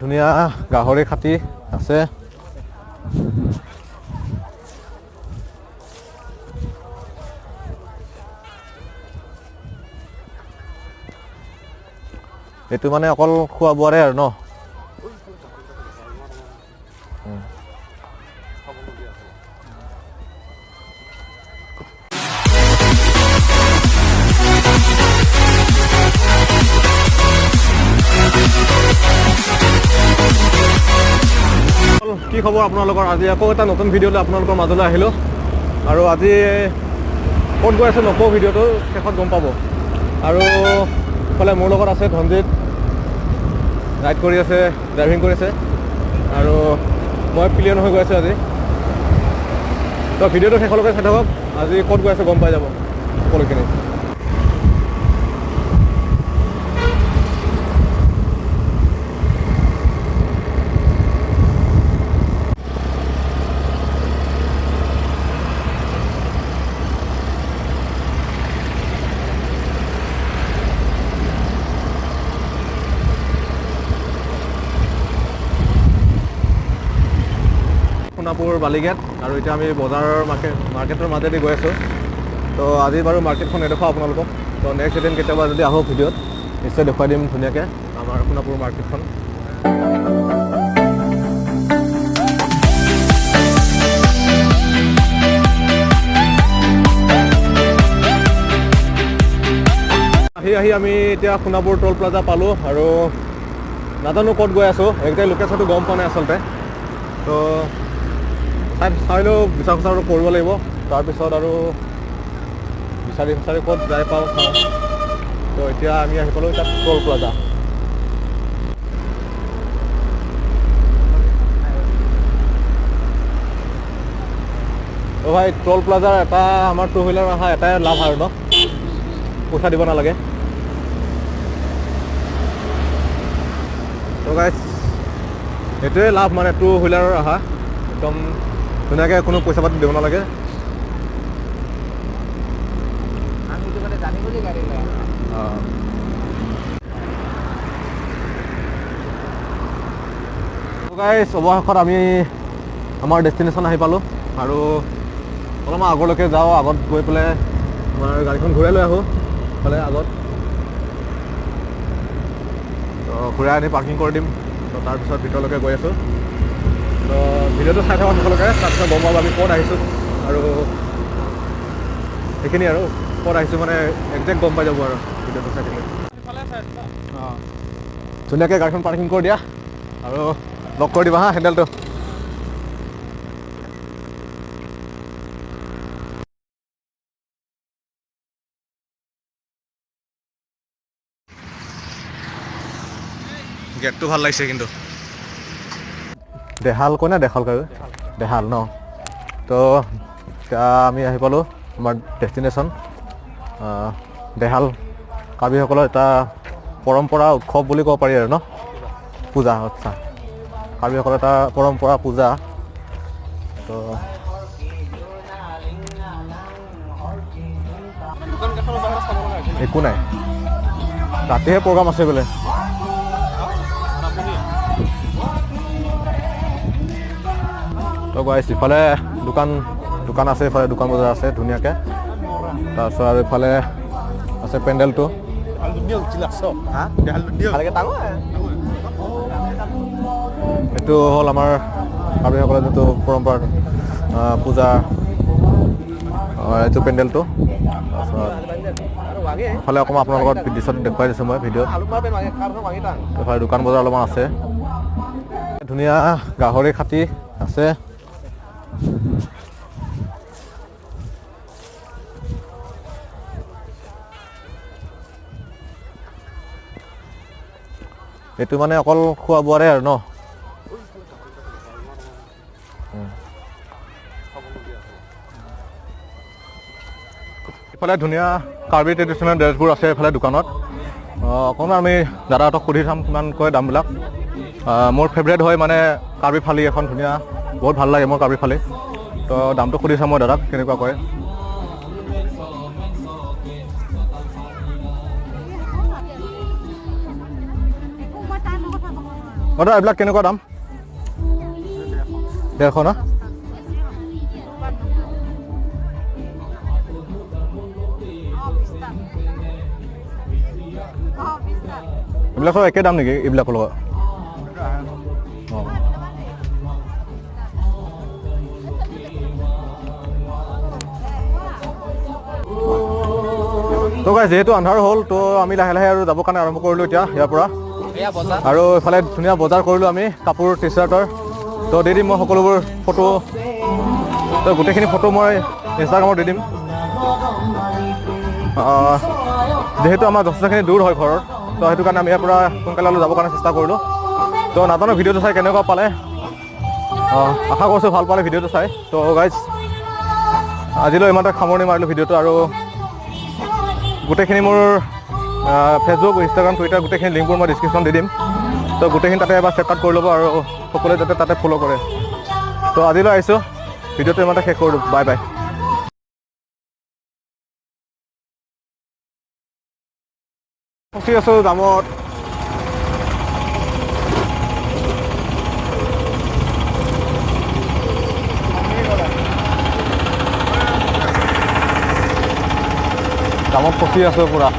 ধুনীয়া গাহৰি খাটি আছে। এইটো মানে অকল খোৱা বোৱাৰে আৰু ন। কি খবৰ আপোনালোকৰ? আজি আকৌ এটা নতুন ভিডিঅ'লৈ আপোনালোকৰ মাজলৈ আহিলোঁ। আৰু আজি ক'ত গৈ আছোঁ নকওঁ, ভিডিঅ'টো শেষত গম পাব। আৰু ইফালে মোৰ লগত আছে ধনজিত, ৰাইড কৰি আছে, ড্ৰাইভিং কৰি আছে, আৰু মই পিলিয়ন হৈ গৈ আছোঁ আজি। তো ভিডিঅ'টো শেষলৈকে চাই থাকক, আজি ক'ত গৈ আছোঁ গম পাই যাব সকলোখিনি। সোণাপুৰ বালিগেট, আৰু এতিয়া আমি বজাৰৰ মাৰ্কেটৰ মাজেদি গৈ আছোঁ। তো আজি বাৰু মাৰ্কেটখন নেদেখুৱাওঁ আপোনালোকক, তো নেক্সট এদিন কেতিয়াবা যদি আহোঁ ভিডিঅ'ত নিশ্চয় দেখুৱাই দিম ধুনীয়াকৈ আমাৰ সোণাপুৰ মাৰ্কেটখন। আহি আহি আমি এতিয়া সোণাপুৰ টোল প্লাজা পালোঁ, আৰু নাজানো ক'ত গৈ আছোঁ, একজেক্ট লোকেশ্যনটো গম পোৱা নাই আচলতে। তো চাই লওঁ, বিচাৰ খোচাৰ কৰিব লাগিব, তাৰপিছত আৰু বিচাৰি বিচাৰি ক'ত যাই পাওঁ চাওঁ। তো এতিয়া আমি আহি পালোঁ তাত টোল প্লাজা। অ' ভাই, টোল প্লাজাৰ এটা আমাৰ টু হুইলাৰ অহা এটাই লাভ আৰু ন, পইচা দিব নালাগে। তো গাইজ, সেইটোৱে লাভ মানে টু হুইলাৰৰ অহা, একদম ধুনীয়াকৈ কোনো পইচা পাতি দিব নালাগে। গাইজ, অৱশেষত আমি আমাৰ ডেষ্টিনেশ্যন আহি পালোঁ, আৰু অলপমান আগলৈকে যাওঁ, আগত গৈ পেলাই আমাৰ গাড়ীখন ঘূৰাই লৈ আহোঁ ইফালে আগত। তো ঘূৰাই আনি পাৰ্কিং কৰি দিম, তো তাৰপিছত ভিতৰলৈকে গৈ আছোঁ। তো ভিডিঅ'টো চাই থাকক সকলোকে, তাৰপিছত গম পাব আমি ক'ত আহিছোঁ, আৰু সেইখিনি আৰু ক'ত আহিছোঁ মানে একজেক্ট গম পাই যাব আৰু ভিডিঅ'টো চাই থাকিলে। অঁ, ধুনীয়াকৈ গাড়ীখন পাৰ্কিং কৰি দিয়া আৰু লক কৰি দিবা হা হেণ্ডেলটো। গেটটো ভাল লাগিছে কিন্তু। দেহাল কয় না, দেখাল কয়, দেহাল ন। তো এতিয়া আমি আহি পালোঁ আমাৰ ডেষ্টিনেশ্যন দেহাল। কাৰ্বিসকলৰ এটা পৰম্পৰা উৎসৱ বুলি ক'ব পাৰি আৰু ন, পূজা। আচ্ছা, কাৰ্বিসকলৰ এটা পৰম্পৰা পূজা। তো একো নাই, ৰাতিহে প্ৰগ্ৰাম আছে বোলে। তো গাইছ, ইফালে দোকান আছে, ইফালে দোকান বজাৰ আছে ধুনীয়াকৈ। তাৰপিছত আৰু ইফালে আছে পেণ্ডেলটো। এইটো হ'ল আমাৰ কাৰ্বিসকলৰ যিটো পৰম্পৰা পূজা, এইটো পেণ্ডেলটো। তাৰপিছত ইফালে অকণমান আপোনালোকৰ দৃশ্যটো দেখুৱাই দিছোঁ মই ভিডিঅ'ত। এইফালে দোকান বজাৰ অলপমান আছে, ধুনীয়া গাহৰি খাটি আছে। এইটো মানে অকল খোৱা বোৱাৰে আৰু ন। ইফালে ধুনীয়া কাৰ্বি ট্ৰেডিশ্যনেল ড্ৰেছবোৰ আছে এইফালে দোকানত। অকণমান আমি দাদাহঁতক সুধি চাম কিমান কয় দামবিলাক। মোৰ ফেভৰেট হয় মানে কাৰ্বি ফালি এখন, ধুনীয়া, বহুত ভাল লাগে মোৰ কাৰ্বি ফালি। তো দামটো সুধি চাম মই দাদাক কেনেকুৱা কয়। দাদা, এইবিলাক কেনেকুৱা দাম? 150 ন? এইবিলাক চব একে দাম নেকি এইবিলাকৰ লগত? অঁ, তো গাইজ, যিহেতু আন্ধাৰ হ'ল, তো আমি লাহে লাহে আৰু যাবৰ কাৰণে আৰম্ভ কৰিলোঁ এতিয়া ইয়াৰ পৰা। আৰু এইফালে ধুনীয়া বজাৰ কৰিলোঁ আমি কাপোৰ, টি চাৰ্টৰ। তো দি দিম মই সকলোবোৰ ফটো, তো গোটেইখিনি ফটো মই ইনষ্টাগ্ৰামত দি দিম। যিহেতু আমাৰ যথেষ্টখিনি দূৰ হয় ঘৰৰ, তো সেইটো কাৰণে আমি ইয়াৰ পৰা সোনকালে অলপ যাবৰ কাৰণে চেষ্টা কৰিলোঁ। তো নাজানো ভিডিঅ'টো চাই কেনেকুৱা পালে, আশা কৰিছোঁ ভাল পালে ভিডিঅ'টো চাই। তো গাইজ, আজিলৈ ইমানতে সামৰণি মাৰিলোঁ ভিডিঅ'টো। আৰু গোটেইখিনি মোৰ ফেচবুক, ইনষ্টাগ্ৰাম, টুইটাৰ গোটেইখিনি লিংকবোৰ মই ডিছক্ৰিপশ্যন দি দিম। তো গোটেইখিনি তাতে এবাৰ চেক আউট কৰি ল'ব আৰু সকলোৱে যাতে তাতে ফ'ল' কৰে। তো আজিলৈ আহিছোঁ, ভিডিঅ'টো ইমানতে শেষ কৰোঁ। Bye bye. ফচি আছোঁ জামত। জামত ফচি আছোঁ পূৰা।